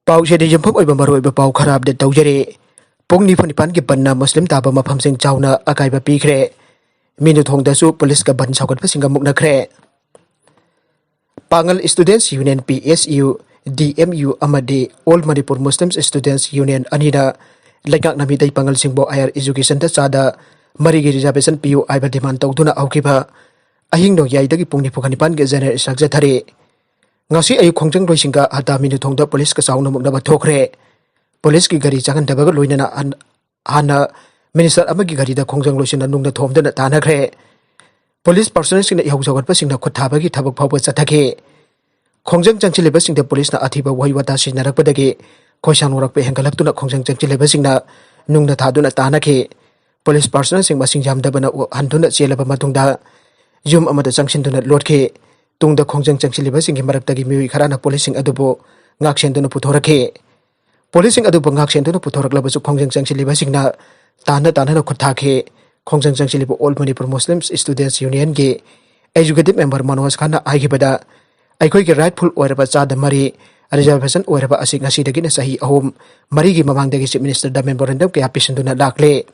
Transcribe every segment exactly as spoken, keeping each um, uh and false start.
ꯄꯥꯎꯁꯦꯗ ꯌꯨꯝꯐꯝ ꯑꯣꯏꯕ ꯃꯔꯨꯑꯣꯏꯕ ꯄꯥꯎ ꯈꯔ ꯑꯞꯗꯦꯠ ꯇꯧꯖꯔꯤ꯫ ꯄꯨꯡ ꯅꯤꯐꯨ ꯅꯤꯄꯥꯟꯒꯤ ꯕꯟꯅ ꯃꯨꯁꯂꯤꯝ ꯇꯥꯕ ꯃꯐꯝꯁꯤꯡ ꯆꯥꯎꯅ ꯑꯀꯥꯏꯕ ꯄꯤꯈ꯭ꯔꯦ꯫ ꯃꯤꯅꯨꯊꯣꯡꯗꯁꯨ ꯄꯨꯂꯤꯁꯀ ꯕꯟ ꯁꯧꯒꯠꯄꯁꯤꯡꯒ ꯃꯨꯛꯅꯈ꯭ꯔꯦ꯫ ꯄꯥꯉꯜ Students Union, P S U, D M U ꯑꯃꯗꯤ All Manipur Muslims Students Union ꯑꯅꯤꯅ ꯂꯩꯉꯥꯛꯅ ꯃꯤꯇꯩ ꯄꯥꯉꯜꯁꯤꯡꯕꯨ higher educationꯗ ꯆꯥꯗ ꯃꯔꯤꯒꯤ reservation ꯄꯤꯌꯨ ꯍꯥꯏꯕ demand ꯇꯧꯗꯨꯅ ꯍꯧꯈꯤꯕ ꯑꯍꯤꯡ ꯅꯣꯡꯌꯥꯏꯗꯒꯤ ꯄꯨꯡ ꯅꯤꯐꯨ ꯅꯤꯄꯥꯟꯒꯤ general strike ꯆꯠꯊꯔꯤ꯫ ꯉꯁꯤ ꯑꯌꯨꯛ ꯈꯣꯡꯖꯪ ꯂꯣꯏꯁꯤꯡꯒ ꯍꯇꯥ ꯃꯤꯅꯨꯊꯣꯡꯗ ꯄꯨꯂꯤꯁꯀ ꯆꯥꯎꯅ ꯃꯨꯛꯅꯕ ꯊꯣꯛꯈ꯭ꯔꯦ꯫ ꯄꯨꯂꯤꯁꯀꯤ ꯒꯥꯔꯤ ꯆꯪꯍꯟꯗꯕꯒ ꯂꯣꯏꯅꯅ ꯍꯟ-, ꯍꯥꯟꯅ ꯃꯤꯅꯤꯁꯇꯔ ꯑꯃꯒꯤ ꯒꯥꯔꯤꯗ ꯈꯣꯡꯖꯪ ꯂꯣꯏꯁꯤꯟꯅ ꯅꯨꯡꯅ ꯊꯣꯝꯗꯨꯅ ꯇꯥꯟꯅꯈ꯭ꯔꯦ꯫ ꯄꯨꯂꯤꯁ ꯄꯥꯔꯁꯣꯅꯦꯜꯁꯤꯡꯅ ꯏꯍꯧ ꯁꯧꯒꯠꯄꯁꯤꯡꯅ ꯈꯨꯠ ꯊꯥꯕꯒꯤ ꯊꯕꯛ ꯐꯥꯎꯕ ꯆꯠꯊꯈꯤ꯫ ꯈꯣꯡꯖꯪ ꯆꯪꯁꯤꯜꯂꯤꯕꯁꯤꯡꯗ ꯄꯨꯂꯤꯁꯅ ꯑꯊꯤꯕ ꯋꯥꯍꯩ ꯋꯥꯇꯥ ꯁꯤꯖꯤꯟꯅꯔꯛꯄꯗꯒꯤ ꯈꯣꯏꯁꯥꯎꯅꯔꯛꯄ ꯍꯦꯟꯒꯠꯂꯛꯇꯨꯅ ꯈꯣꯡꯖꯪ ꯆꯪꯁꯤꯜꯂꯤꯕꯁꯤꯡꯅ ꯅꯨꯡꯅ ꯊꯥꯗꯨꯅ ꯇꯥꯟꯅꯈꯤ꯫ ꯄꯨꯂꯤꯁ ꯄꯥꯔꯁꯣꯅꯦꯜꯁꯤꯡ ꯃꯁꯤꯡ ꯌꯥꯝꯗꯕꯅ ꯎ-, ꯍꯟꯗꯨꯅ ꯆꯦꯜꯂꯕ ꯃꯇꯨꯡꯗ ꯌꯨꯝ ꯑꯃꯗ ꯆꯪꯁꯤꯟꯗꯨꯅ ꯂꯣꯠꯈꯤ꯫ ꯇꯨꯡꯗ ꯈꯣꯡꯖꯪ ꯆꯪꯁꯤꯜꯂꯤꯕꯁꯤꯡꯒꯤ ꯃꯔꯛꯇꯒꯤ ꯃꯤꯑꯣꯏ ꯈꯔꯅ ꯄꯨꯂꯤꯁꯁꯤꯡ ꯑꯗꯨꯕꯨ ꯉꯥꯛꯁꯦꯟꯗꯨꯅ ꯄꯨꯊꯣꯔꯛꯈꯤ꯫ ꯄꯨꯂꯤꯁꯁꯤꯡ ꯑꯗꯨꯕꯨ ꯉꯥꯛꯁꯦꯟꯗꯨꯅ ꯄꯨꯊꯣꯔꯛꯂꯕꯁꯨ ꯈꯣꯡꯖꯪ ꯆꯪꯁꯤꯜꯂꯤꯕꯁꯤꯡꯅ ꯇꯥꯟꯅ ꯇꯥꯟꯅꯅ ꯈꯨꯠ ꯊꯥꯈꯤ꯫ ꯈꯣꯡꯖꯪ ꯆꯪꯁꯤꯜꯂꯤꯕ All Manipur Muslims Students Unionꯒꯤ executive member Manoj ꯈꯥꯟꯅ ꯍꯥꯏꯈꯤꯕꯗ, ꯑꯩꯈꯣꯏꯒꯤ rightful ꯑꯣꯏꯔꯕ ꯆꯥꯗ ꯃꯔꯤ reservation ꯑꯣꯏꯔꯕ ꯑꯁꯤ ꯉꯁꯤꯗꯒꯤꯅ ꯆꯍꯤ ꯑꯍꯨꯝ ꯃꯔꯤꯒꯤ ꯃꯃꯥꯡꯗꯒꯤ Chief Minister ꯗ memorandum ꯀꯌꯥ ꯄꯤꯁꯤꯟꯗꯨꯅ ꯂꯥꯛꯂꯦ꯫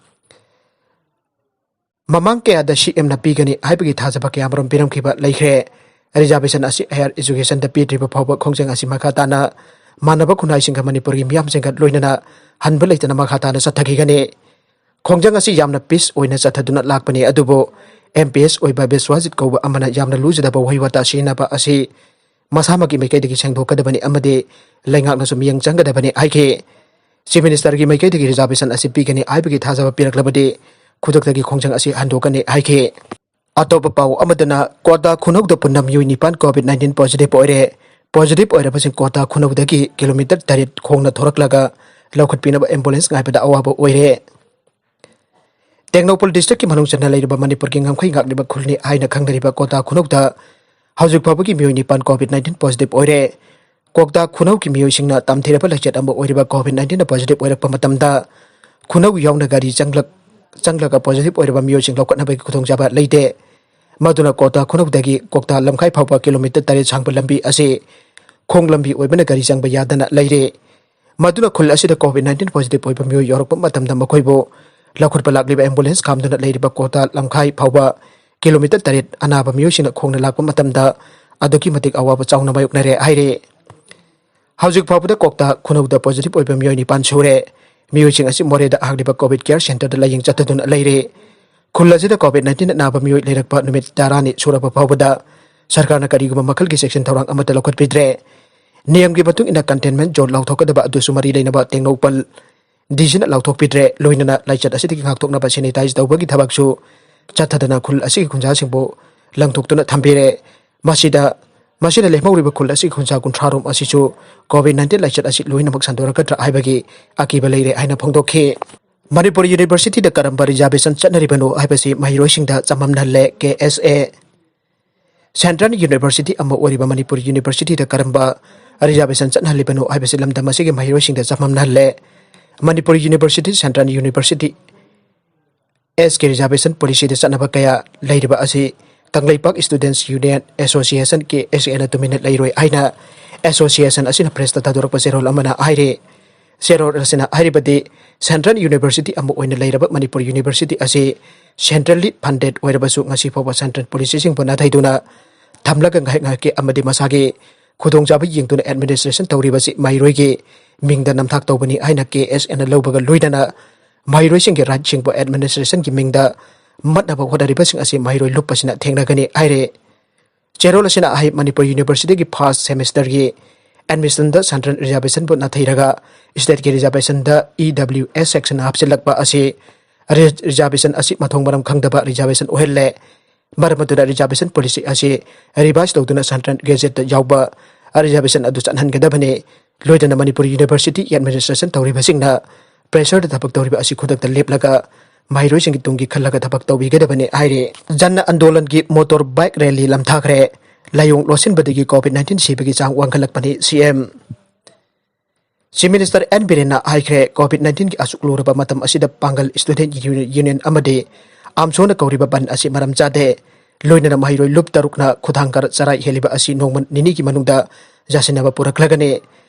ꯃꯃꯥꯡ ꯀꯌꯥꯗ C M ꯅ ꯄꯤꯒꯅꯤ ꯍꯥꯏꯕꯒꯤ ꯊꯥꯖꯕ ꯀꯌꯥꯃꯔꯨꯝ ꯄꯤꯔꯝꯈꯤꯕ ꯂꯩꯈ꯭ꯔꯦ꯫ Reservation ꯑꯁꯤ higher educationꯗ ꯄꯤꯗ꯭ꯔꯤꯕ ꯐꯥꯎꯕ ꯈꯣꯡꯖꯪ ꯑꯁꯤ ꯃꯈꯥ ꯇꯥꯅ ꯃꯥꯟꯅꯕ ꯈꯨꯟꯅꯥꯏꯁꯤꯡꯒ ꯃꯅꯤꯄꯨꯔꯒꯤ ꯃꯤꯌꯥꯝꯁꯤꯡꯒ ꯂꯣꯏꯅꯅ ꯍꯟꯕ ꯂꯩꯇꯅ ꯃꯈꯥ ꯇꯥꯅ ꯆꯠꯊꯈꯤꯒꯅꯤ꯫ ꯈꯣꯡꯖꯪ ꯑꯁꯤ ꯌꯥꯝꯅ peace ꯑꯣꯏꯅ ꯆꯠꯊꯗꯨꯅ ꯂꯥꯛꯄꯅꯤ, ꯑꯗꯨꯕꯨ M P S ꯑꯣꯏꯕ ꯕꯤꯁ꯭ꯋꯥꯖꯤꯠ ꯀꯧꯕ ꯑꯃꯅ ꯌꯥꯝꯅ ꯂꯨꯖꯗꯕ ꯋꯥꯍꯩ ꯋꯥꯇꯥ ꯁꯤꯖꯤꯟꯅꯕ ꯑꯁꯤ ꯃꯁꯥꯃꯛꯀꯤ ꯃꯥꯏꯀꯩꯗꯒꯤ ꯁꯦꯡꯗꯣꯛꯀꯗꯕꯅꯤ ꯑꯃꯗꯤ ꯂꯩꯉꯥꯛꯅꯁꯨ ꯃꯤꯠꯌꯦꯡ ꯆꯪꯒꯗꯕꯅꯤ ꯍꯥꯏꯈꯤ꯫ Chief Minister ꯒꯤ ꯃꯥꯏꯀꯩꯗꯒꯤ reservation ꯑꯁꯤ ꯄꯤꯒꯅꯤ ꯍꯥꯏꯕꯒꯤ ꯊꯥꯖꯕ ꯄꯤꯔꯛꯂꯕꯗꯤ ꯈꯨꯗꯛꯇꯒꯤ ꯈꯣꯡꯖꯪ ꯑꯁꯤ ꯍꯟꯗꯣꯛꯀꯅꯤ ꯍꯥꯏꯈꯤ꯫ ꯑꯇꯣꯞꯄ ꯄꯥꯎ ꯑꯃꯗꯅ, ꯀ꯭ꯋꯥꯇꯥ ꯈꯨꯅꯧꯗ ꯄꯨꯟꯅ ꯃꯤꯑꯣꯏ ꯅꯤꯄꯥꯟ COVID nineteen positive ꯑꯣꯏꯔꯦ꯫ Positive ꯑꯣꯏꯔꯕꯁꯤꯡ ꯀ꯭ꯋꯥꯇꯥ ꯈꯨꯅꯧꯗꯒꯤ kilometre ꯇꯔꯦꯠ ꯈꯣꯡꯅ ꯊꯣꯔꯛꯂꯒ ꯂꯧꯈꯠꯄꯤꯅꯕ ambulance ꯉꯥꯏꯕꯗ ꯑꯋꯥꯕ ꯑꯣꯏꯔꯦ꯫ ꯇꯦꯡꯅꯧꯄꯜ district ꯀꯤ ꯃꯅꯨꯡ ꯆꯟꯅ ꯂꯩꯔꯤꯕ ꯃꯅꯤꯄꯨꯔꯒꯤ ꯉꯝꯈꯩ ꯉꯥꯛꯂꯤꯕ ꯈꯨꯜꯅꯤ ꯍꯥꯏꯅ ꯈꯪꯅꯔꯤꯕ ꯀ꯭ꯋꯥꯇꯥ ꯈꯨꯅꯧꯗ ꯍꯧꯖꯤꯛ ꯐꯥꯎꯕꯒꯤ ꯃꯤꯑꯣꯏ ꯅꯤꯄꯥꯟ COVID nineteen positive ꯑꯣꯏꯔꯦ꯫ ꯀ꯭ꯋꯥꯇꯥ ꯈꯨꯅꯧꯒꯤ ꯃꯤꯑꯣꯏꯁꯤꯡꯅ ꯇꯝꯊꯤꯔꯕ ꯂꯥꯏꯆꯠ ꯑꯃ ꯑꯣꯏꯔꯤꯕ COVID nineteen ꯅ positive ꯑꯣꯏꯔꯛꯄ ꯃꯇꯝꯗ ꯈꯨꯅꯧ ꯌꯥꯎꯅ ꯒꯥꯔꯤ ꯆꯪꯂꯛ-, ꯆꯪꯂꯒ positive ꯑꯣꯏꯔꯕ ꯃꯤꯑꯣꯏꯁꯤꯡ ꯂꯧꯈꯠꯅꯕꯒꯤ ꯈꯨꯗꯣꯡꯆꯥꯕ ꯂꯩꯇꯦ꯫ ꯃꯗꯨꯅ ꯀ꯭ꯋꯥꯇꯥ ꯈꯨꯅꯧꯗꯒꯤ ꯀ꯭ꯋꯥꯇꯥ ꯂꯝꯈꯥꯏ ꯐꯥꯎꯕ kilometre ꯇꯔꯦꯠ ꯁꯥꯡꯕ ꯂꯝꯕꯤ ꯑꯁꯤ ꯈꯣꯡ ꯂꯝꯕꯤ ꯑꯣꯏꯕꯅ ꯒꯥꯔꯤ ꯆꯪꯕ ꯌꯥꯗꯅ ꯂꯩꯔꯦ꯫ ꯃꯗꯨꯅ ꯈꯨꯜ ꯑꯁꯤꯗ COVID nineteen positive ꯑꯣꯏꯕ ꯃꯤꯑꯣꯏ ꯌꯥꯎꯔꯛꯄ ꯃꯇꯝꯗ ꯃꯈꯣꯏꯕꯨ ꯂꯧꯈꯠꯄ ꯂꯥꯛꯂꯤꯕ ambulance ꯈꯥꯝꯗꯨꯅ ꯂꯩꯔꯤꯕ ꯀꯣꯇꯥ ꯂꯝꯈꯥꯏ ꯐꯥꯎꯕ kilometre ꯇꯔꯦꯠ ꯑꯅꯥꯕ ꯃꯤꯑꯣꯏꯁꯤꯡꯅ ꯈꯣꯡꯅ ꯂꯥꯛꯄ ꯃꯇꯝꯗ ꯑꯗꯨꯛꯀꯤ ꯃꯇꯤꯛ ꯑꯋꯥꯕ ꯆꯥꯎꯅ ꯃꯥꯌꯣꯛꯅꯔꯦ ꯍꯥꯏꯔꯤ꯫ ꯍꯧꯖꯤꯛ ꯐꯥꯎꯕꯗ ꯀꯣꯛꯇꯥ ꯈꯨꯅꯧꯗ positive ꯑꯣꯏꯕ ꯃꯤꯑꯣꯏ ꯅꯤꯄꯥꯟ ꯁꯨꯔꯦ꯫ ꯃꯤꯑꯣꯏꯁꯤꯡ ꯑꯁꯤ ꯃꯣꯔꯦꯗ ꯍꯥꯡꯂꯤꯕ COVID care centreꯗ ꯂꯥꯌꯦꯡ ꯆꯠꯊꯗꯨꯅ ꯂꯩꯔꯦ꯫ ꯈꯨꯜ ꯑꯁꯤꯗ COVID nineteen ꯑꯅꯥꯕ ꯃꯤꯑꯣꯏ ꯂꯩꯔꯛꯄ ꯅꯨꯃꯤꯠ ꯇꯔꯥꯅꯤ ꯁꯨꯔꯕ ꯐꯥꯎꯕꯗ ꯁꯔꯀꯥꯔꯅ ꯀꯔꯤꯒꯨꯝꯕ ꯃꯈꯜꯒꯤ ꯆꯦꯛꯁꯤꯟ ꯊꯧꯔꯥꯡ ꯑꯃꯠꯇ ꯂꯧꯈꯠꯄꯤꯗ꯭ꯔꯦ꯫ ꯅꯤꯌꯝꯒꯤ ꯃꯇꯨꯡ ꯏꯟꯅ containment zone ꯂꯥꯎꯊꯣꯛꯀꯗꯕ ꯑꯗꯨꯁꯨ ꯃꯔꯤ ꯂꯩꯅꯕ ꯇꯦꯡꯅꯧꯄꯜ DCꯅ ꯂꯥꯎꯊꯣꯛꯄꯤꯗ꯭ꯔꯦ꯫ ꯂꯣꯏꯅꯅ ꯂꯥꯏꯆꯠ ꯑꯁꯤꯗꯒꯤ ꯉꯥꯛꯊꯣꯛꯅꯕ sanitize ꯇꯧꯕꯒꯤ ꯊꯕꯛꯁꯨ ꯆꯠꯊꯗꯅ ꯈꯨꯜ ꯑꯁꯤꯒꯤ ꯈꯨꯟꯖꯥꯁꯤꯡꯕꯨ ꯂꯪꯊꯣꯛꯇꯨꯅ ꯊꯝꯕꯤꯔꯦ꯫ ꯃꯁꯤꯗ, ꯃꯁꯤꯅ ꯂꯦꯝꯍꯧꯔꯤꯕ ꯈꯨꯜ ꯑꯁꯤꯒꯤ ꯈꯨꯟꯖꯥ ꯀꯨꯟꯊ꯭ꯔꯥ ꯔꯣꯝ ꯑꯁꯤꯁꯨ COVID nineteen ꯂꯥꯏꯆꯠ ꯑꯁꯤ ꯂꯣꯏꯅꯃꯛ ꯁꯟꯗꯣꯔꯛꯀꯗ꯭ꯔꯥ ꯍꯥꯏꯕꯒꯤ ꯑꯀꯤꯕ ꯂꯩꯔꯦ ꯍꯥꯏꯅ ꯐꯣꯡꯗꯣꯛꯈꯤ꯫ ꯃꯅꯤꯄꯨꯔ Universityꯗ ꯀꯔꯝꯕ reservation ꯆꯠꯅꯔꯤꯕꯅꯣ ꯍꯥꯏꯕꯁꯤ ꯃꯍꯩꯔꯣꯏꯁꯤꯡꯗ ꯆꯃꯝꯅꯍꯜꯂꯦ, KSA꯫ Central University ꯑꯃ ꯑꯣꯏꯔꯤꯕ ꯃꯅꯤꯄꯨꯔ Universityꯗ ꯀꯔꯝꯕ reservation ꯆꯠꯅꯍꯜꯂꯤꯕꯅꯣ ꯍꯥꯏꯕꯁꯤ ꯂꯝꯗꯝ ꯑꯁꯤꯒꯤ ꯃꯍꯩꯔꯣꯏꯁꯤꯡꯗ ꯆꯃꯝꯅꯍꯜꯂꯦ꯫ Manipur University, Central University, SK reservation policyꯗ ꯆꯠꯅꯕ ꯀꯌꯥ ꯂꯩꯔꯤꯕ ꯑꯁꯤ ꯀꯪꯂꯩꯄꯥꯛ Students Union Association, KSAꯅ ꯇꯨꯃꯤꯟꯅ ꯂꯩꯔꯣꯏ ꯍꯥꯏꯅ association ꯑꯁꯤꯅ pressꯇ ꯊꯥꯗꯣꯔꯛꯄ ꯆꯦꯔꯣꯜ ꯑꯃꯅ ꯍꯥꯏꯔꯤ꯫ ꯆꯦꯔꯣꯜ ꯑꯁꯤꯅ ꯍꯥꯏꯔꯤꯕꯗꯤ, Central University ꯑꯃ ꯑꯣꯏꯅ ꯂꯩꯔꯕ ꯃꯅꯤꯄꯨꯔ University ꯑꯁꯤ centrally funded ꯑꯣꯏꯔꯕꯁꯨ ꯉꯁꯤ ꯐꯥꯎꯕ central policyꯁꯤꯡꯕꯨ ꯅꯥꯊꯩꯗꯨꯅ ꯊꯝꯂꯒ ꯉꯥꯏꯍꯥꯛ ꯉꯥꯏꯍꯥꯛꯀꯤ ꯑꯃꯗꯤ ꯃꯁꯥꯒꯤ ꯈꯨꯗꯣꯡꯆꯥꯕ ꯌꯦꯡꯗꯨꯅ administration ꯇꯧꯔꯤꯕꯁꯤ ꯃꯍꯩꯔꯣꯏꯒꯤ ꯃꯤꯡꯗ ꯅꯝꯊꯥꯛ ꯇꯧꯕꯅꯤ ꯍꯥꯏꯅ KSAꯅ ꯂꯧꯕꯒ ꯂꯣꯏꯅꯅ ꯃꯍꯩꯔꯣꯏꯁꯤꯡꯒꯤ rightꯁꯤꯡꯕꯨ administrationꯒꯤ ꯃꯤꯡꯗ ꯃꯠꯅꯕ ꯍꯣꯠꯅꯔꯤꯕꯁꯤꯡ ꯑꯁꯤ ꯃꯍꯩꯔꯣꯏ ꯂꯨꯞ ꯑꯁꯤꯅ ꯊꯦꯡꯅꯒꯅꯤ ꯍꯥꯏꯔꯦ꯫ ꯆꯦꯔꯣꯜ ꯑꯁꯤꯅ ꯍꯥꯏ, ꯃꯅꯤꯄꯨꯔ Universityꯒꯤ first semesterꯒꯤ admissionꯗ central reservationꯕꯨ ꯅꯥꯊꯩꯔꯒ stateꯀꯤ reservationꯗ EWS section ꯍꯥꯞꯆꯤꯜꯂꯛꯄ ꯑꯁꯤ re-, reservation ꯑꯁꯤ ꯃꯊꯣꯡ ꯃꯔꯝ ꯈꯪꯗꯕ reservation ꯑꯣꯏꯍꯜꯂꯦ꯫ ꯃꯔꯝ ꯑꯗꯨꯅ reservation policy ꯑꯁꯤ revise ꯇꯧꯗꯨꯅ central gazetteꯇ ꯌꯥꯎꯕ reservation ꯑꯗꯨ ꯆꯠꯍꯟꯒꯗꯕꯅꯤ꯫ ꯂꯣꯏꯅꯅ ꯃꯅꯤꯄꯨꯔ University administration ꯇꯧꯔꯤꯕꯁꯤꯡꯅ pressureꯗ ꯊꯕꯛ ꯇꯧꯔꯤꯕ ꯑꯁꯤ ꯈꯨꯗꯛꯇ ꯂꯦꯞꯂꯒ ꯃꯍꯩꯔꯣꯏꯁꯤꯡꯒꯤ ꯇꯨꯡꯒꯤ ꯈꯜꯂꯒ ꯊꯕꯛ ꯇꯧꯕꯤꯒꯗꯕꯅꯤ ꯍꯥꯏꯔꯤ꯫ ꯖꯟ ꯑꯟꯗꯣꯂꯟꯒꯤ motor bike rally ꯂꯝꯊꯥꯈ꯭ꯔꯦ꯫ ꯂꯥꯏꯑꯣꯡ ꯂꯣꯠꯁꯤꯟꯕꯗꯒꯤ COVID nineteen ꯁꯤꯕꯒꯤ ꯆꯥꯡ ꯋꯥꯡꯈꯠꯂꯛꯄꯅꯤ, CM꯫ Chief Minister N ꯕꯤꯔꯦꯟꯅ ꯍꯥꯏꯈ꯭ꯔꯦ, COVID nineteenꯒꯤ ꯑꯁꯨꯛ ꯂꯨꯔꯕ ꯃꯇꯝ ꯑꯁꯤꯗ ꯄꯥꯡꯒꯜ Student Uni-, Union ꯑꯃꯗꯤ AMSOꯅ ꯀꯧꯔꯤꯕ ꯕꯟ ꯑꯁꯤ ꯃꯔꯝ ꯆꯥꯗꯦ꯫ ꯂꯣꯏꯅꯅ ꯃꯍꯩꯔꯣꯏ ꯂꯨꯞ ꯇꯔꯨꯛꯅ ꯈꯨꯊꯥꯡ ꯈꯔ ꯆꯔꯥꯏ ꯍꯦꯜꯂꯤꯕ ꯑꯁꯤ ꯅꯣꯡꯃ ꯅꯤꯅꯤꯒꯤ ꯃꯅꯨꯡꯗ ꯌꯥꯁꯤꯟꯅꯕ ꯄꯨꯔꯛꯂꯒꯅꯤ꯫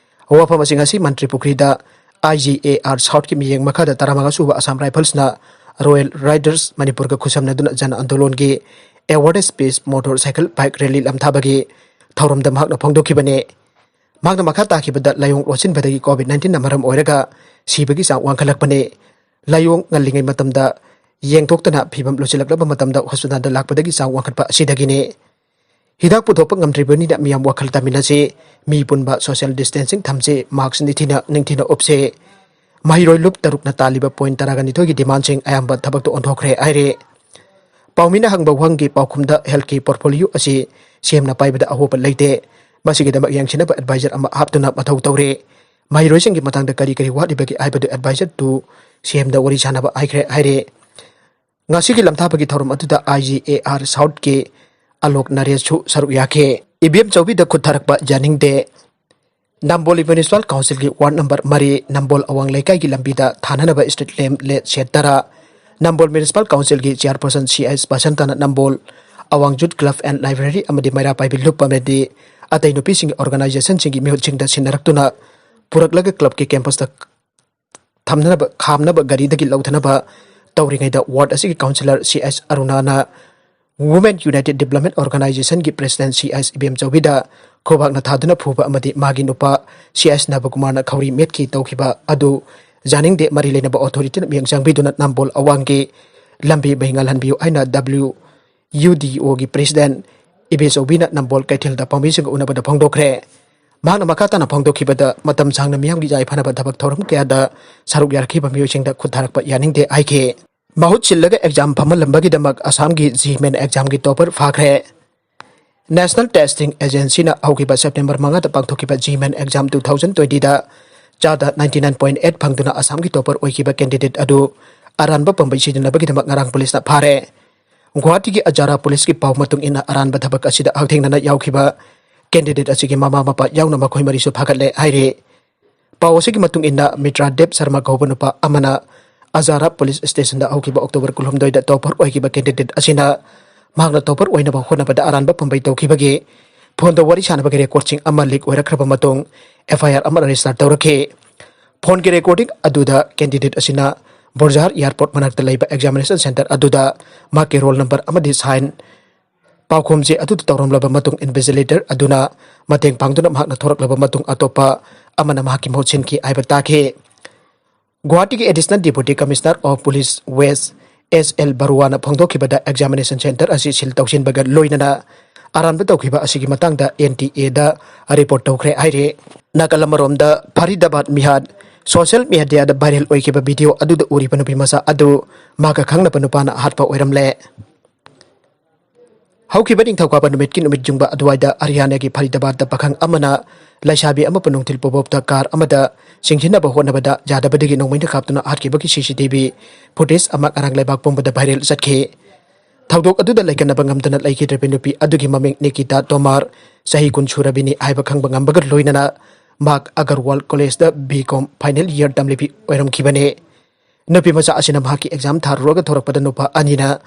ꯋꯥꯐꯝ ꯑꯁꯤ ꯉꯁꯤ ꯃꯟꯇ꯭ꯔꯤ ꯄꯨꯈ꯭ꯔꯤꯗ ꯑꯥꯏ ꯖꯤ ꯑꯦ ꯑꯥꯔ ꯁꯥꯎꯠꯀꯤ ꯃꯤꯠꯌꯦꯡ ꯃꯈꯥꯗ ꯇꯔꯥꯃꯉꯥ ꯁꯨꯕ ꯑꯁꯥꯝ ꯔꯥꯏꯐꯜꯁꯅ ꯔꯣꯌꯦꯜ ꯔꯥꯏꯗꯔꯁ ꯃꯅꯤꯄꯨꯔꯒ ꯈꯨꯠꯁꯝꯅꯗꯨꯅ ꯖꯟ ꯑꯟꯗꯣꯂꯣꯟꯒꯤ awardees peace motorcycle bike rally ꯂꯝꯊꯥꯕꯒꯤ ꯊꯧꯔꯝꯗ ꯃꯍꯥꯛꯅ ꯐꯣꯡꯗꯣꯛꯈꯤꯕꯅꯤ꯫ ꯃꯍꯥꯛꯅ ꯃꯈꯥ ꯇꯥꯈꯤꯕꯗ ꯂꯥꯏꯑꯣꯡ ꯂꯣꯠꯁꯤꯟꯕꯗꯒꯤ ꯀꯣꯚꯤꯗ ꯅꯥꯏꯟꯇꯤꯟꯅ ꯃꯔꯝ ꯑꯣꯏꯔꯒ ꯁꯤꯕꯒꯤ ꯆꯥꯡ ꯋꯥꯡꯈꯠꯂꯛꯄꯅꯤ꯫ ꯂꯥꯏꯑꯣꯡ ꯉꯜꯂꯤꯉꯩ ꯃꯇꯝꯗ ꯌꯦꯡꯊꯣꯛꯇꯅ ꯐꯤꯕꯝ ꯂꯨꯁꯤꯜꯂꯛꯂꯕ ꯃꯇꯝꯗ ꯍꯣꯁꯄꯤꯇꯥꯜꯗ ꯂꯥꯛꯄꯗꯒꯤ ꯆꯥꯡ ꯋꯥꯡꯈꯠꯄ ꯑꯁꯤꯗꯒꯤꯅꯤ꯫ ꯍꯤꯗꯥꯛ ꯄꯨꯊꯣꯛꯄ ꯉꯝꯗ꯭ꯔꯤꯕꯅꯤꯅ ꯃꯤꯌꯥꯝ ꯋꯥꯈꯜ ꯇꯥꯃꯤꯟꯅꯁꯤ, ꯃꯤ ꯄꯨꯟꯕ, ꯁꯣꯁꯤꯌꯦꯜ ꯗꯤꯁꯇꯦꯟꯁꯤꯡ ꯊꯝꯁꯤ, ꯃꯥꯛꯁ ꯅꯤꯡꯊꯤꯅ ꯅꯤꯡꯊꯤꯅ ꯎꯞꯁꯤ꯫ ꯃꯍꯩꯔꯣꯏ ꯂꯨꯞ ꯇꯔꯨꯛꯅ ꯇꯥꯜꯂꯤꯕ ꯄꯣꯏꯟ ꯇꯔꯥꯒ ꯅꯤꯊꯣꯏꯒꯤ ꯗꯤꯃꯥꯟꯁꯤꯡ ꯑꯌꯥꯝꯕ ꯊꯕꯛꯇ ꯑꯣꯟꯊꯣꯛꯈ꯭ꯔꯦ ꯍꯥꯏꯔꯦ꯫ ꯄꯥꯎꯃꯤꯅ ꯍꯪꯕ ꯋꯥꯍꯪꯒꯤ ꯄꯥꯎꯈꯨꯝꯗ ꯍꯦꯜꯊꯀꯤ ꯄꯣꯔꯠꯐꯣꯂꯤꯑꯣ ꯑꯁꯤ ꯁꯤ ꯑꯦꯝꯅ ꯄꯥꯏꯕꯗ ꯑꯍꯣꯕ ꯂꯩꯇꯦ꯫ ꯃꯁꯤꯒꯤꯗꯃꯛ ꯌꯦꯡꯁꯤꯟꯅꯕ ꯑꯦꯗꯚꯥꯏꯖꯔ ꯑꯃ ꯍꯥꯞꯇꯨꯅ ꯃꯊꯧ ꯇꯧꯔꯦ꯫ ꯃꯍꯩꯔꯣꯏꯁꯤꯡꯒꯤ ꯃꯇꯥꯡꯗ ꯀꯔꯤ ꯀꯔꯤ ꯋꯥꯠꯂꯤꯕꯒꯦ ꯍꯥꯏꯕꯗꯨ ꯑꯦꯗꯚꯥꯏꯖꯔ ꯇꯨ ꯁꯤ ꯑꯦꯝꯗ ꯋꯥꯔꯤ ꯁꯥꯟꯅꯕ ꯍꯥꯏꯈ꯭ꯔꯦ ꯍꯥꯏꯔꯦ꯫ ꯉꯁꯤꯒꯤ ꯂꯝꯊꯥꯕꯒꯤ ꯊꯧꯔꯝ ꯑꯗꯨꯗ ꯑꯥꯏ ꯖꯤ ꯑꯦ ꯑꯥꯔ ꯁꯥꯎꯠꯀꯤ ꯑꯂꯣꯛ ꯅꯔꯦꯁꯁꯨ ꯁꯔꯨꯛ ꯌꯥꯈꯤ꯫ ꯏ ꯚꯤ ꯑꯦꯝ ꯆꯧꯕꯤꯗ ꯈꯨꯠ ꯊꯥꯔꯛꯄ ꯌꯥꯅꯤꯡꯗꯦ꯫ ꯅꯝꯕꯣꯜ ꯃ꯭ꯌꯨꯅꯤꯁꯤꯄꯥꯜ ꯀꯥꯎꯟꯁꯤꯜꯒꯤ ꯋꯥꯔꯗ ꯅꯝꯕꯔ ꯃꯔꯤ, ꯅꯝꯕꯣꯜ ꯑꯋꯥꯡ ꯂꯩꯀꯥꯏꯒꯤ ꯂꯝꯕꯤꯗ ꯊꯥꯅꯅꯕ ꯁ꯭ꯇ꯭ꯔꯤꯠ ꯂꯦꯝꯞ ꯂꯦꯠ ꯁꯦꯠ ꯇꯔꯥ, ꯅꯝꯕꯣꯜ ꯃ꯭ꯌꯨꯅꯤꯁꯤꯄꯥꯜ ꯀꯥꯎꯟꯁꯤꯜꯒꯤ ꯆꯤꯌꯥꯔꯄꯔꯁꯟ ꯁꯤ ꯑꯩꯆ ꯕꯁꯟꯇꯅ ꯅꯝꯕꯣꯜ ꯑꯋꯥꯡ ꯖꯨꯠ ꯀ꯭ꯂꯕ ꯑꯦꯟ ꯂꯥꯏꯕ꯭ꯔꯦꯔꯤ ꯑꯃꯗꯤ ꯃꯩꯔꯥ ꯄꯥꯏꯕꯤ ꯂꯨꯞ ꯑꯃꯗꯤ ꯑꯇꯩ ꯅꯨꯄꯤꯁꯤꯡꯒꯤ ꯑꯣꯔꯒꯅꯥꯏꯖꯦꯁꯟꯁꯤꯡꯒꯤ ꯃꯤꯍꯨꯠꯁꯤꯡꯗ ꯁꯤꯟꯅꯔꯛꯇꯨꯅ ꯄꯨꯔꯛꯂꯒ ꯀ꯭ꯂꯕꯀꯤ ꯀꯦꯝꯄꯁꯇ ꯊꯝꯅꯅꯕ, ꯈꯥꯝꯅꯕ ꯒꯥꯔꯤꯗꯒꯤ ꯂꯧꯊꯅꯕ ꯇꯧꯔꯤꯉꯩꯗ ꯋꯥꯔꯗ ꯑꯁꯤꯒꯤ ꯀꯥꯎꯟꯁꯤꯂꯔ ꯁꯤ ꯑꯩꯆ ꯑꯔꯨꯅꯥꯅ ꯋꯨꯃꯦꯟ ꯌꯨꯅꯥꯏꯇꯦꯗ ꯗꯤꯕ꯭ꯂꯞꯃꯦꯟ ꯑꯣꯔꯒꯅꯥꯏꯖꯦꯁꯟꯒꯤ ꯄ꯭ꯔꯦꯁꯤꯗꯦꯟꯠ ꯁꯤ ꯑꯩꯆ ꯏꯕꯦꯝꯆꯧꯕꯤꯗ ꯈꯨꯕꯥꯛꯅ ꯊꯥꯗꯨꯅ ꯐꯨꯕ ꯑꯃꯗꯤ ꯃꯥꯒꯤ ꯅꯨꯄꯥ ꯁꯤ ꯑꯩꯆ ꯅꯕꯀꯨꯃꯥꯔꯅ ꯈꯧꯔꯤ ꯃꯦꯠꯈꯤ ꯇꯧꯈꯤꯕ ꯑꯗꯨ ꯌꯥꯅꯤꯡꯗꯦ꯫ ꯃꯔꯤ ꯂꯩꯅꯕ ꯑꯣꯊꯣꯔꯤꯇꯤꯅ ꯃꯤꯠꯌꯦꯡ ꯆꯪꯕꯤꯗꯨꯅ ꯅꯝꯕꯣꯜ ꯑꯋꯥꯡꯒꯤ ꯂꯝꯕꯤ ꯃꯩ ꯉꯥꯜꯍꯟꯕꯤꯌꯨ ꯍꯥꯏꯅ ꯗꯕ꯭ꯂꯤꯎ ꯌꯨ ꯗꯤ ꯑꯣꯒꯤ ꯄ꯭ꯔꯦꯁꯤꯗꯦꯟꯠ ꯏꯕꯦꯆꯧꯕꯤꯅ ꯅꯝꯕꯣꯜ ꯀꯩꯊꯦꯜꯗ ꯄꯥꯎꯃꯤꯁꯤꯡꯒ ꯎꯅꯕꯗ ꯐꯣꯡꯗꯣꯛꯈ꯭ꯔꯦ꯫ ꯃꯍꯥꯛꯅ ꯃꯈꯥ ꯇꯥꯅ ꯐꯣꯡꯗꯣꯛꯈꯤꯕꯗ, ꯃꯇꯝ ꯁꯥꯡꯅ ꯃꯤꯌꯥꯝꯒꯤ ꯌꯥꯏꯐꯅꯕ ꯊꯕꯛ ꯊꯧꯔꯝ ꯀꯌꯥꯗ ꯁꯔꯨꯛ ꯌꯥꯔꯛꯈꯤꯕ ꯃꯤꯑꯣꯏꯁꯤꯡꯗ ꯈꯨꯠ ꯊꯥꯔꯛꯄ ꯌꯥꯅꯤꯡꯗꯦ ꯍꯥꯏꯈꯤ꯫ ꯃꯍꯨꯠ ꯁꯤꯜꯂꯒ ꯑꯦꯛꯖꯥꯝ ꯐꯝꯍꯜꯂꯝꯕꯒꯤꯗꯃꯛ ꯑꯁꯥꯝꯒꯤ ꯖꯤ ꯃꯦꯟ ꯑꯦꯛꯖꯥꯝꯒꯤ ꯇꯣꯄꯔ ꯐꯥꯈ꯭ꯔꯦ꯫ ꯅꯦꯁꯅꯦꯜ ꯇꯦꯁꯇꯤꯡ ꯑꯦꯖꯦꯟꯁꯤꯅ ꯍꯧꯈꯤꯕ ꯁꯦꯞꯇꯦꯝꯕꯔ ꯃꯉꯥꯗ ꯄꯥꯡꯊꯣꯛꯈꯤꯕ ꯖꯤ ꯃꯦꯟ ꯑꯦꯛꯖꯥꯝ ꯇꯨ ꯊꯥꯎꯖꯟ ꯇ꯭ꯋꯦꯟꯇꯤꯗ ꯆꯥꯗ ꯅꯥꯏꯟꯇꯤ ꯅꯥꯏꯟ ꯄꯣꯏꯟ ꯑꯩꯠ ꯐꯪꯗꯨꯅ ꯑꯁꯥꯝꯒꯤ ꯇꯣꯄꯔ ꯑꯣꯏꯈꯤꯕ ꯀꯦꯟꯗꯤꯗꯦꯠ ꯑꯗꯨ ꯑꯔꯥꯟꯕ ꯄꯥꯝꯕꯩ ꯁꯤꯖꯤꯟꯅꯕꯒꯤꯗꯃꯛ ꯉꯔꯥꯡ ꯄꯨꯂꯤꯁꯅ ꯐꯥꯔꯦ꯫ ꯒꯨꯋꯥꯍꯥꯇꯤꯒꯤ ꯑꯖꯥꯔꯥ ꯄꯨꯂꯤꯁꯀꯤ ꯄꯥꯎ ꯃꯇꯨꯡ ꯏꯟꯅ, ꯑꯔꯥꯟꯕ ꯊꯕꯛ ꯑꯁꯤꯗ ꯍꯛꯊꯦꯡꯅꯅ ꯌꯥꯎꯈꯤꯕ ꯀꯦꯟꯗꯤꯗꯦꯠ ꯑꯁꯤꯒꯤ ꯃꯃꯥ ꯃꯄꯥ ꯌꯥꯎꯅ ꯃꯈꯣꯏ ꯃꯔꯤꯁꯨ ꯐꯥꯒꯠꯂꯦ ꯍꯥꯏꯔꯤ꯫ ꯄꯥꯎ ꯑꯁꯤꯒꯤ ꯃꯇꯨꯡ ꯏꯟꯅ, ꯃꯤꯇ꯭ꯔꯥ ꯗꯦꯕ ꯁꯔꯃ ꯀꯧꯕ ꯅꯨꯄꯥ ꯑꯃꯅ ꯑꯖꯥꯔꯥ ꯄꯨꯂꯤꯁ ꯁ꯭ꯇꯦꯁꯟꯗ ꯍꯧꯈꯤꯕ ꯑꯣꯛꯇꯣꯕꯔ ꯀꯨꯟꯍꯨꯝꯗꯣꯏꯗ ꯇꯣꯄꯔ ꯑꯣꯏꯈꯤꯕ ꯀꯦꯟꯗꯤꯗꯦꯠ ꯑꯁꯤꯅ ꯃꯍꯥꯛꯅ ꯇꯣꯄꯔ ꯑꯣꯏꯅꯕ ꯍꯣꯠꯅꯕꯗ ꯑꯔꯥꯟꯕ ꯄꯥꯝꯕꯩ ꯇꯧꯈꯤꯕꯒꯤ ꯐꯣꯟꯗ ꯋꯥꯔꯤ ꯁꯥꯟꯅꯕꯒꯤ ꯔꯦꯀꯣꯔꯗꯁꯤꯡ ꯑꯃ ꯂꯤꯛ ꯑꯣꯏꯔꯛꯈ꯭ꯔꯕ ꯃꯇꯨꯡ, ꯑꯦꯐ ꯑꯥꯏ ꯑꯥꯔ ꯑꯃ ꯔꯦꯖꯤꯁꯇꯔ ꯇꯧꯔꯛꯈꯤ꯫ ꯐꯣꯟꯒꯤ ꯔꯦꯀꯣꯔꯗꯤꯡ ꯑꯗꯨꯗ ꯀꯦꯟꯗꯤꯗꯦꯠ ꯑꯁꯤꯅ ꯕꯣꯔꯖꯥꯍꯔ ꯑꯦꯌꯥꯔꯄꯣꯔꯠ ꯃꯅꯥꯛꯇ ꯂꯩꯕ ꯑꯦꯛꯖꯥꯃꯤꯅꯦꯁꯟ ꯁꯦꯟꯇꯔ ꯑꯗꯨꯗ ꯃꯍꯥꯛꯀꯤ ꯔꯣꯜ ꯅꯝꯕꯔ ꯑꯃꯗꯤ ꯁꯥꯏꯟ ꯄꯥꯎꯈꯨꯝꯁꯦ ꯑꯗꯨꯗ ꯇꯧꯔꯝꯂꯕ ꯃꯇꯨꯡ, ꯏꯟꯚꯤꯖꯤꯂꯦꯇꯔ ꯑꯗꯨꯅ ꯃꯇꯦꯡ ꯄꯥꯡꯗꯨꯅ ꯃꯍꯥꯛꯅ ꯊꯣꯔꯛꯂꯕ ꯃꯇꯨꯡ, ꯑꯇꯣꯞꯄ ꯑꯃꯅ ꯃꯍꯥꯛꯀꯤ ꯃꯍꯨꯠ ꯁꯤꯟꯈꯤ ꯍꯥꯏꯕ ꯇꯥꯈꯤ꯫ ꯒꯨꯋꯥꯍꯥꯇꯤꯒꯤ Additional Deputy Commissioner of Police West, S L ꯕꯔꯨꯋꯥꯅ ꯐꯣꯡꯗꯣꯛꯈꯤꯕꯗ, ꯑꯦꯛꯖꯥꯃꯤꯅꯦꯁꯟ ꯁꯦꯟꯇꯔ ꯑꯁꯤ ꯁꯤꯜ ꯇꯧꯁꯤꯟꯕꯒ ꯂꯣꯏꯅꯅ ꯑꯔꯥꯟꯕ ꯇꯧꯈꯤꯕ ꯑꯁꯤꯒꯤ ꯃꯇꯥꯡꯗ ꯑꯦꯟ ꯇꯤ ꯑꯦꯗ ꯔꯤꯄꯣꯔꯠ ꯇꯧꯈ꯭ꯔꯦ ꯍꯥꯏꯔꯤ꯫ ꯅꯥꯀꯜ ꯑꯃꯔꯣꯝꯗ, ꯐꯔꯤꯗꯥꯕꯥꯗ ꯃꯤꯍꯥꯠ꯫ ꯁꯣꯁꯤꯌꯦꯜ ꯃꯤꯗꯤꯌꯥꯗ ꯚꯥꯏꯔꯦꯜ ꯑꯣꯏꯈꯤꯕ ꯚꯤꯗꯤꯑꯣ ꯑꯗꯨꯗ ꯎꯔꯤꯕ ꯅꯨꯄꯤ ꯃꯆꯥ ꯑꯗꯨ ꯃꯍꯥꯛꯀ ꯈꯪꯅꯕ ꯅꯨꯄꯥꯅ ꯍꯥꯠꯄ ꯑꯣꯏꯔꯝꯂꯦ꯫ ꯍꯧꯈꯤꯕ ꯅꯤꯡꯊꯧꯀꯥꯕ ꯅꯨꯃꯤꯠꯀꯤ ꯅꯨꯃꯤꯠ ꯌꯨꯡꯕ ꯑꯗꯨꯋꯥꯏꯗ ꯍꯔꯤꯌꯥꯅꯥꯒꯤ ꯐꯔꯤꯗꯥꯕꯥꯗꯇ ꯄꯥꯈꯪ ꯑꯃꯅ ꯂꯩꯁꯥꯕꯤ ꯑꯃꯕꯨ ꯅꯨꯡꯊꯤꯜ ꯄꯨꯕꯣꯞꯇ ꯀꯥꯔ ꯑꯃꯗ ꯆꯤꯡꯁꯤꯟꯅꯕ ꯍꯣꯠꯅꯕꯗ ꯌꯥꯗꯕꯗꯒꯤ ꯅꯣꯡꯃꯩꯅ ꯀꯥꯞꯇꯨꯅ ꯍꯥꯠꯈꯤꯕꯒꯤ ꯁꯤ ꯁꯤ ꯇꯤ ꯚꯤ ꯐꯨꯇꯦꯖ ꯑꯃ ꯉꯔꯥꯡ ꯂꯩꯕꯥꯛ ꯄꯨꯝꯕꯗ ꯚꯥꯏꯔꯦꯜ ꯆꯠꯈꯤ꯫ ꯊꯧꯗꯣꯛ ꯑꯗꯨꯗ ꯂꯩꯀꯟꯅꯕ ꯉꯝꯗꯅ ꯂꯩꯈꯤꯗ꯭ꯔꯕꯤ ꯅꯨꯄꯤ ꯑꯗꯨꯒꯤ ꯃꯃꯤꯡ ꯅꯤꯀꯤꯇꯥ ꯇꯣꯃꯥꯔ, ꯆꯍꯤ ꯀꯨꯟ ꯁꯨꯔꯕꯤꯅꯤ ꯍꯥꯏꯕ ꯈꯪꯕ ꯉꯝꯕꯒ ꯂꯣꯏꯅꯅ ꯃꯍꯥꯛ ꯑꯒꯔꯋꯥꯜ ꯀꯣꯂꯦꯖꯇ ꯕꯤ ꯀꯣꯝ ꯐꯥꯏꯅꯦꯜ ꯏꯌꯔ ꯇꯝꯂꯤꯕꯤ ꯑꯣꯏꯔꯝꯈꯤꯕꯅꯤ꯫ ꯅꯨꯄꯤ ꯃꯆꯥ ꯑꯁꯤꯅ ꯃꯍꯥꯛꯀꯤ ꯑꯦꯛꯖꯥꯝ ꯊꯥꯔꯨꯔꯒ ꯊꯣꯔꯛꯄꯗ ꯅꯨꯄꯥ ꯑꯅꯤꯅ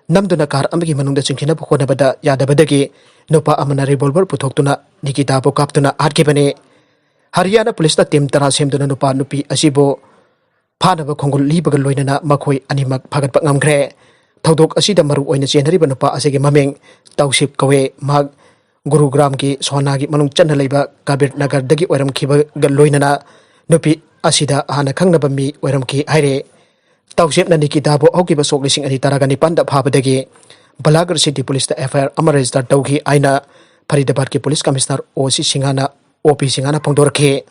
ꯅꯝꯗꯨꯅ ꯀꯥꯔ ꯑꯃꯒꯤ ꯃꯅꯨꯡꯗ ꯆꯤꯡꯁꯤꯟꯅꯕ ꯍꯣꯠꯅꯕꯗ ꯌꯥꯗꯕꯗꯒꯤ ꯅꯨꯄꯥ ꯑꯃꯅ ꯔꯤꯚꯣꯜꯚꯔ ꯄꯨꯊꯣꯛꯇꯨꯅ ꯅꯤꯀꯤꯇꯥꯕꯨ ꯀꯥꯞꯇꯨꯅ ꯍꯥꯠꯈꯤꯕꯅꯤ꯫ ꯍꯔꯤꯌꯥꯅꯥ ꯄꯨꯂꯤꯁꯅ ꯇꯤꯝ ꯇꯔꯥ ꯁꯦꯝꯗꯨꯅ ꯅꯨꯄꯥ ꯅꯨꯄꯤ ꯑꯁꯤꯕꯨ ꯐꯥꯅꯕ ꯈꯣꯡꯒꯨꯜ ꯂꯤꯕꯒ ꯂꯣꯏꯅꯅ ꯃꯈꯣꯏ ꯑꯅꯤꯃꯛ ꯐꯥꯒꯠꯄ ꯉꯝꯈ꯭ꯔꯦ꯫ ꯊꯧꯗꯣꯛ ꯑꯁꯤꯗ ꯃꯔꯨ ꯑꯣꯏꯅ ꯆꯦꯟꯅꯔꯤꯕ ꯅꯨꯄꯥ ꯑꯁꯤꯒꯤ ꯃꯃꯤꯡ ꯇꯧꯁꯤꯞ ꯀꯧꯏ꯫ ꯃꯍꯥꯛ ꯒꯨꯔꯨꯒ꯭ꯔꯥꯝꯒꯤ ꯁꯣꯅꯥꯒꯤ ꯃꯅꯨꯡ ꯆꯟꯅ ꯂꯩꯕ ꯀꯕꯤꯔ ꯅꯒꯔꯗꯒꯤ ꯑꯣꯏꯔꯝꯈꯤꯕꯒ ꯂꯣꯏꯅꯅ ꯅꯨꯄꯤ ꯑꯁꯤꯗ ꯍꯥꯟꯅ ꯈꯪꯅꯕ ꯃꯤ ꯑꯣꯏꯔꯝꯈꯤ ꯍꯥꯏꯔꯦ꯫ ꯇꯧꯁꯤꯞꯅ ꯅꯤꯀꯤꯇꯥꯕꯨ ꯍꯧꯈꯤꯕ ꯁꯣꯛ ꯂꯤꯁꯤꯡ ꯑꯅꯤ ꯇꯔꯥꯒ ꯅꯤꯄꯥꯟꯗ ꯐꯥꯕꯗꯒꯤ ꯕꯂꯥꯒꯔ ꯁꯤꯇꯤ ꯄꯨꯂꯤꯁꯇ ꯑꯦꯐ ꯑꯥꯏ ꯑꯥꯔ ꯑꯃ ꯔꯦꯖꯤꯁꯇꯔ ꯇꯧꯈꯤ ꯍꯥꯏꯅ ꯐꯔꯤꯗꯥꯕꯥꯗꯀꯤ ꯄꯨꯂꯤꯁ ꯀꯃꯤꯁꯅꯔ ꯑꯣ ꯁꯤ ꯁꯤꯡꯍꯥꯅ, ꯑꯣ ꯄꯤ ꯁꯤꯡꯍꯥꯅ ꯐꯣꯡꯗꯣꯔꯛꯈꯤ꯫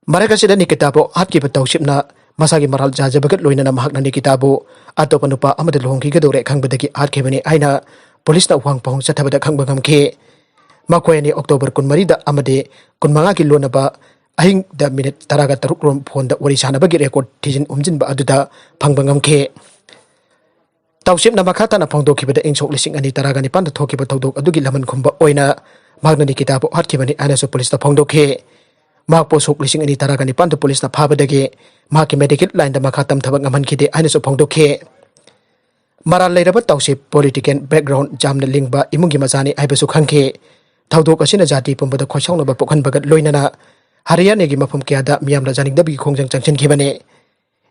ꯃꯔꯛ ꯑꯁꯤꯗ ꯅꯤꯀꯤꯇꯥꯕꯨ ꯍꯥꯠꯈꯤꯕ ꯇꯧꯁꯤꯞꯅ ꯃꯁꯥꯒꯤ ꯃꯔꯥꯜ ꯌꯥꯖꯕꯒ ꯂꯣꯏꯅꯅ ꯃꯍꯥꯛꯅ ꯅꯤꯀꯤꯇꯥꯕꯨ ꯑꯇꯣꯞꯄ ꯅꯨꯄꯥ ꯑꯃꯗ ꯂꯨꯍꯣꯡꯈꯤꯒꯗꯧꯔꯦ ꯈꯪꯕꯗꯒꯤ ꯍꯥꯠꯈꯤꯕꯅꯤ ꯍꯥꯏꯅ ꯄꯨꯂꯤꯁꯅ ꯋꯥꯍꯪ ꯄꯥꯎꯍꯪ ꯆꯠꯊꯕꯗ ꯈꯪꯕ ꯉꯝꯈꯤ꯫ ꯃꯈꯣꯏ ꯑꯅꯤ ꯑꯣꯛꯇꯣꯕꯔ ꯀꯨꯟꯃꯔꯤꯗ ꯑꯃꯗꯤ ꯀꯨꯟꯃꯉꯥꯒꯤ ꯂꯣꯟꯅꯕ ꯑꯍꯤꯡꯗ ꯃꯤꯅꯤꯠ ꯇꯔꯥꯒ ꯇꯔꯨꯛ ꯔꯣꯝ ꯐꯣꯟꯗ ꯋꯥꯔꯤ ꯁꯥꯟꯅꯕꯒꯤ ꯔꯦꯀꯣꯔꯗ ꯊꯤꯖꯤꯟ ꯍꯨꯝꯖꯤꯟꯕ ꯑꯗꯨꯗ ꯐꯪꯕ ꯉꯝꯈꯤ꯫ ꯇꯧꯁꯤꯞꯅ ꯃꯈꯥ ꯇꯥꯅ ꯐꯣꯡꯗꯣꯛꯈꯤꯕꯗ, ꯏꯪ ꯁꯣꯛ ꯂꯤꯁꯤꯡ ꯑꯅꯤ ꯇꯔꯥꯒ ꯅꯤꯄꯥꯟꯗ ꯊꯣꯛꯈꯤꯕ ꯊꯧꯗꯣꯛ ꯑꯗꯨꯒꯤ ꯂꯃꯟ ꯈꯨꯝꯕ ꯑꯣꯏꯅ ꯃꯍꯥꯛꯅ ꯅꯤꯀꯤꯇꯥꯕꯨ ꯍꯥꯠꯈꯤꯕꯅꯤ ꯍꯥꯏꯅꯁꯨ ꯄꯨꯂꯤꯁꯇ ꯐꯣꯡꯗꯣꯛꯈꯤ꯫ ꯃꯍꯥꯛꯄꯨ ꯁꯣꯛ ꯂꯤꯁꯤꯡ ꯑꯅꯤ ꯇꯔꯥꯒ ꯅꯤꯄꯥꯟꯗ ꯄꯨꯂꯤꯁꯅ ꯐꯥꯕꯗꯒꯤ ꯃꯍꯥꯛꯀꯤ ꯃꯦꯗꯤꯀꯦꯜ ꯂꯥꯏꯟꯗ ꯃꯈꯥ ꯇꯝꯊꯕ ꯉꯝꯍꯟꯈꯤꯗꯦ ꯍꯥꯏꯅꯁꯨ ꯐꯣꯡꯗꯣꯛꯈꯤ꯫ ꯃꯔꯥꯜ ꯂꯩꯔꯕ ꯇꯥꯎꯁꯦ ꯄꯣꯂꯤꯇꯤꯀꯦꯜ ꯕꯦꯛꯒ꯭ꯔꯥꯎꯟ ꯌꯥꯝꯅ ꯂꯤꯡꯕ ꯏꯃꯨꯡꯒꯤ ꯃꯆꯥꯅꯤ ꯍꯥꯏꯕꯁꯨ ꯈꯪꯈꯤ꯫ ꯊꯧꯗꯣꯛ ꯑꯁꯤꯅ ꯖꯥꯇꯤ ꯄꯨꯝꯕꯗ ꯈꯣꯏꯁꯥꯎꯅꯕ ꯄꯣꯛꯍꯟꯕꯒ ꯂꯣꯏꯅꯅ ꯍꯔꯤꯌꯥꯅꯥꯒꯤ ꯃꯐꯝ ꯀꯌꯥꯗ ꯃꯤꯌꯥꯝꯅ ꯌꯥꯅꯤꯡꯗꯕꯒꯤ ꯈꯣꯡꯖꯪ ꯆꯪꯁꯤꯟꯈꯤꯕꯅꯤ꯫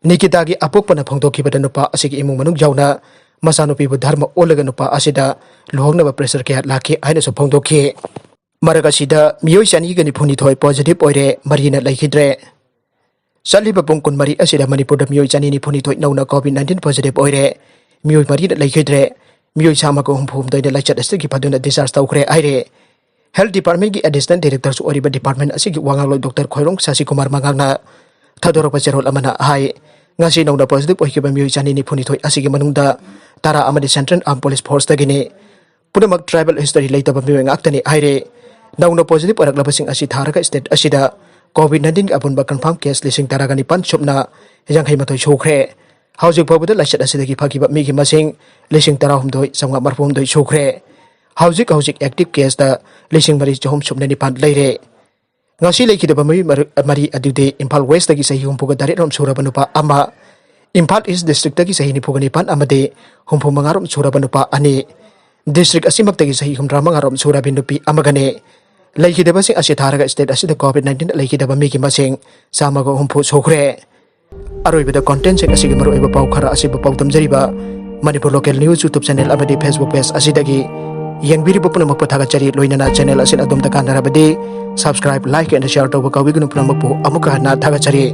ꯅꯤꯀꯤꯇꯥꯒꯤ ꯑꯄꯣꯛꯄꯅ ꯐꯣꯡꯗꯣꯛꯈꯤꯕꯗ ꯅꯨꯄꯥ ꯑꯁꯤꯒꯤ ꯏꯃꯨꯡ ꯃꯅꯨꯡ ꯌꯥꯎꯅ ꯃꯆꯥꯅꯨꯄꯤꯕꯨ ꯙꯔꯃ ꯑꯣꯜꯂꯒ ꯅꯨꯄꯥ ꯑꯁꯤꯗ ꯂꯨꯍꯣꯡꯅꯕ ꯄ꯭ꯔꯦꯁꯔ ꯀꯌꯥ ꯂꯥꯛꯈꯤ ꯍꯥꯏꯅꯁꯨ ꯐꯣꯡꯗꯣꯛꯈꯤ꯫ ꯃꯔꯛ ꯑꯁꯤꯗ ꯃꯤꯑꯣꯏ ꯆꯅꯤꯒ ꯅꯤꯐꯨꯅꯤꯊꯣꯏ ꯄꯣꯖꯤꯇꯤꯚ ꯑꯣꯏꯔꯦ, ꯃꯔꯤꯅ ꯂꯩꯈꯤꯗ꯭ꯔꯦ꯫ ꯆꯠꯂꯤꯕ ꯄꯨꯡ ꯀꯨꯟꯃꯔꯤ ꯑꯁꯤꯗ ꯃꯅꯤꯄꯨꯔꯗ ꯃꯤꯑꯣꯏ ꯆꯅꯤ ꯅꯤꯐꯨꯅꯤꯊꯣꯏ ꯅꯧꯅ ꯀꯣꯚꯤꯗ ꯅꯥꯏꯟꯇꯤꯟ ꯄꯣꯖꯤꯇꯤꯚ ꯑꯣꯏꯔꯦ꯫ ꯃꯤꯑꯣꯏ ꯃꯔꯤꯅ ꯂꯩꯈꯤꯗ꯭ꯔꯦ꯫ ꯃꯤꯑꯣꯏ ꯆꯥꯝꯃꯒ ꯍꯨꯝꯐꯨ ꯍꯨꯝꯗꯣꯏꯅ ꯂꯥꯏꯆꯠ ꯑꯁꯤꯗꯒꯤ ꯐꯗꯨꯅ ꯗꯤꯁꯆꯥꯔꯖ ꯇꯧꯈ꯭ꯔꯦ ꯍꯥꯏꯔꯦ꯫ ꯍꯦꯜꯊ ꯗꯤꯄꯥꯔꯠꯃꯦꯟꯒꯤ ꯑꯦꯗꯤꯁꯅꯦꯜ ꯗꯥꯏꯔꯦꯛꯇꯔꯁꯨ ꯑꯣꯏꯔꯤꯕ ꯗꯤꯄꯥꯔꯠꯃꯦꯟ ꯑꯁꯤꯒꯤ ꯋꯥ ꯉꯥꯡꯂꯣꯏ ꯗꯣꯛꯇꯔ ꯈꯣꯏꯔꯣꯡ ꯁꯥꯁꯤꯀꯨꯃꯥꯔ ꯃꯉꯥꯡꯅ ꯊꯥꯗꯣꯔꯛꯄ ꯆꯦꯔꯣꯜ ꯑꯃꯅ ꯍꯥꯏ, ꯉꯁꯤ ꯅꯧꯅ ꯄꯣꯖꯤꯇꯤꯚ ꯑꯣꯏꯈꯤꯕ ꯃꯤꯑꯣꯏ ꯆꯅꯤ ꯅꯤꯐꯨꯅꯤꯊꯣꯏ ꯑꯁꯤꯒꯤ ꯃꯅꯨꯡꯗ ꯇꯔꯥ ꯑꯃꯗꯤ ꯁꯦꯟꯇ꯭ꯔꯦꯜ ꯑꯥꯔꯝ ꯄꯨꯂꯤꯁ ꯐꯣꯔꯁꯇꯒꯤꯅꯤ꯫ ꯄꯨꯝꯅꯃꯛ ꯇ꯭ꯔꯥꯏꯕꯦꯜ ꯍꯤꯁꯇꯔꯤ ꯂꯩꯇꯕ ꯃꯤꯑꯣꯏ ꯉꯥꯛꯇꯅꯤ ꯍꯥꯏꯔꯦ꯫ ꯅꯧꯅ ꯄꯣꯖꯤꯇꯤꯚ ꯑꯣꯏꯔꯛꯂꯕꯁꯤꯡ ꯑꯁꯤ ꯊꯥꯔꯒ ꯁ꯭ꯇꯦꯠ ꯑꯁꯤꯗ ꯀꯣꯚꯤꯗ ꯅꯥꯏꯟꯇꯤꯟꯒꯤ ꯑꯄꯨꯟꯕ ꯀꯟꯐꯥꯔꯝ ꯀꯦꯁ ꯂꯤꯁꯤꯡ ꯇꯔꯥꯒ ꯅꯤꯄꯥꯟ ꯁꯨꯞꯅ ꯌꯥꯡꯈꯩ ꯃꯥꯊꯣꯏ ꯁꯨꯈ꯭ꯔꯦ꯫ ꯍꯧꯖꯤꯛ ꯐꯥꯎꯕꯗ ꯂꯥꯏꯆꯠ ꯑꯁꯤꯗꯒꯤ ꯐꯈꯤꯕ ꯃꯤꯒꯤ ꯃꯁꯤꯡ ꯂꯤꯁꯤꯡ ꯇꯔꯥꯍꯨꯝꯗꯣꯏ ꯆꯥꯝꯃꯉꯥ ꯃꯔꯤꯐꯨꯍꯨꯝꯗꯣꯏ ꯁꯨꯈ꯭ꯔꯦ꯫ ꯍꯧꯖꯤꯛ ꯍꯧꯖꯤꯛ ꯑꯦꯛꯇꯤꯚ ꯀꯦꯁꯇ ꯂꯤꯁꯤꯡ ꯃꯔꯤ ꯆꯍꯨꯝ ꯁꯨꯞꯅ ꯅꯤꯄꯥꯟ ꯂꯩꯔꯦ꯫ ꯉꯁꯤ ꯂꯩꯈꯤꯗꯕ ꯃꯤꯑꯣꯏ ꯃꯔ-, ꯃꯔꯤ ꯑꯗꯨꯗꯤ ꯏꯝꯐꯥꯜ ꯋꯦꯁꯇꯒꯤ ꯆꯍꯤ ꯍꯨꯝꯐꯨꯒ ꯇꯔꯦꯠ ꯔꯣꯝ ꯁꯨꯔꯕ ꯅꯨꯄꯥ ꯑꯃ, ꯏꯝꯐꯥꯜ ꯏꯁ ꯗꯤꯁꯇ꯭ꯔꯤꯛꯇꯒꯤ ꯆꯍꯤ ꯅꯤꯐꯨꯒ ꯅꯤꯄꯥꯟ ꯑꯃꯗꯤ ꯍꯨꯝꯐꯨ ꯃꯉꯥ ꯔꯣꯝ ꯁꯨꯔꯕ ꯅꯨꯄꯥ ꯑꯅꯤ, ꯗꯤꯁꯇ꯭ꯔꯤꯛ ꯑꯁꯤꯃꯛꯇꯒꯤ ꯆꯍꯤ ꯍꯨꯝꯗ꯭ꯔꯥ ꯃꯉꯥ ꯔꯣꯝ ꯁꯨꯔꯕꯤ ꯅꯨꯄꯤ ꯑꯃꯒꯅꯤ꯫ ꯂꯩꯈꯤꯗꯕꯁꯤꯡ ꯑꯁꯤ ꯊꯥꯔꯒ ꯁ꯭ꯇꯦꯠ ꯑꯁꯤꯗ ꯀꯣꯚꯤꯗ ꯅꯥꯏꯟꯇꯤꯟ ꯂꯩꯈꯤꯗꯕ ꯃꯤꯒꯤ ꯃꯁꯤꯡ ꯆꯥꯝꯃꯒ ꯍꯨꯝꯐꯨ ꯁꯨꯈ꯭ꯔꯦ꯫ ꯑꯔꯣꯏꯕꯗ ꯀꯣꯟꯇꯦꯟꯁꯤꯡ ꯑꯁꯤꯒꯤ ꯃꯔꯨꯑꯣꯏꯕ ꯄꯥꯎ ꯈꯔ ꯑꯁꯤꯕꯨ ꯄꯥꯎꯗꯝꯖꯔꯤꯕ Manipur local news YouTube channel ꯑꯃꯗꯤ ꯐꯦꯁꯕꯨꯛ ꯄꯦꯖ ꯑꯁꯤꯗꯒꯤ ꯌꯦꯡꯕꯤꯔꯤꯕ ꯄꯨꯝꯅꯃꯛꯄꯨ ꯊꯥꯒꯠꯆꯔꯤ꯫ ꯂꯣꯏꯅꯅ ꯆꯦꯅꯦꯜ ꯑꯁꯤꯅ ꯑꯗꯣꯝꯗ ꯀꯥꯟꯅꯔꯕꯗꯤ subscribe, like and share ꯇꯧꯕ ꯀꯥꯎꯕꯤꯒꯅꯨ꯫ ꯄꯨꯝꯅꯃꯛꯄꯨ ꯑꯃꯨꯛꯀ ꯍꯟꯅ ꯊꯥꯒꯠꯆꯔꯤ꯫